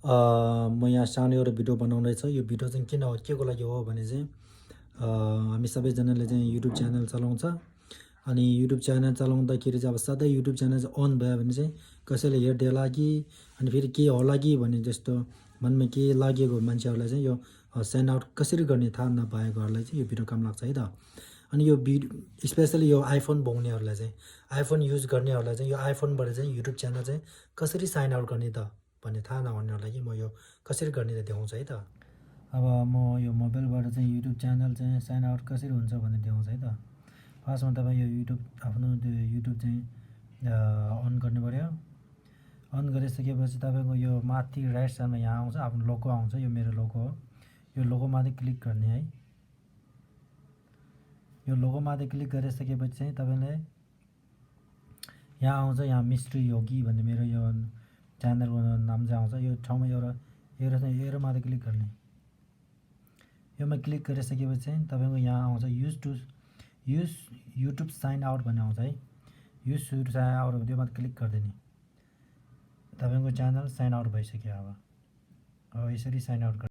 म यहाँ सानो एउटा भिडियो बनाउँदैछ। यो भिडियो चाहिँ किन हो केको लागि हो भने चाहिँ हामी सबैजनाले चाहिँ युट्युब च्यानल चलाउँछ। अनि युट्युब च्यानल चलाउँदाखेरि चाहिँ अब सधैँ युट्युब च्यानल चाहिँ अन भयो भने चाहिँ कसैले हेरिदिएला कि अनि फेरि के होला कि भन्ने जस्तो मनमा के लागेको मान्छेहरूलाई चाहिँ यो साइन आउट कसरी गर्ने थाहा नभएकोहरूलाई चाहिँ यो भिडियो काम लाग्छ है त। अनि यो भिडियो स्पेसली यो आइफोन बोक्नेहरूलाई चाहिँ आइफोन युज गर्नेहरूलाई चाहिँ यो आइफोनबाट चाहिँ युट्युब च्यानल चाहिँ कसरी साइन आउट गर्ने त भन्ने थाहा नहुनेहरूलाई चाहिँ म यो कसरी गर्ने त देखाउँछु है त। अब म यो मोबाइलबाट चाहिँ युट्युब च्यानल चाहिँ साइन आउट कसरी हुन्छ भन्ने देखाउँछु है त। फर्स्टमा तपाईँ यो युट्युब आफ्नो त्यो युट्युब चाहिँ अन गर्नु पऱ्यो। अन गरिसकेपछि तपाईँको यो माथि राइट साइडमा यहाँ आउँछ आफ्नो लोगो आउँछ। यो मेरो लोगो हो। यो लोगोमाथि क्लिक गर्ने है। यो लोगोमाथि क्लिक गरिसकेपछि चाहिँ तपाईँले यहाँ आउँछ, यहाँ मिस्ट्री योगी भन्ने मेरो यो च्यानलको नाम चाहिँ आउँछ। यो ठाउँमा एउटा एरोमाथि क्लिक गर्ने। योमा क्लिक गरिसकेपछि चाहिँ तपाईँको यहाँ आउँछ युज युट्युब साइन आउट भन्ने आउँछ है। युज साइन आउट त्योमाथि क्लिक गरिदिने। तपाईँको च्यानल साइन आउट भइसक्यो। अब यसरी साइन आउट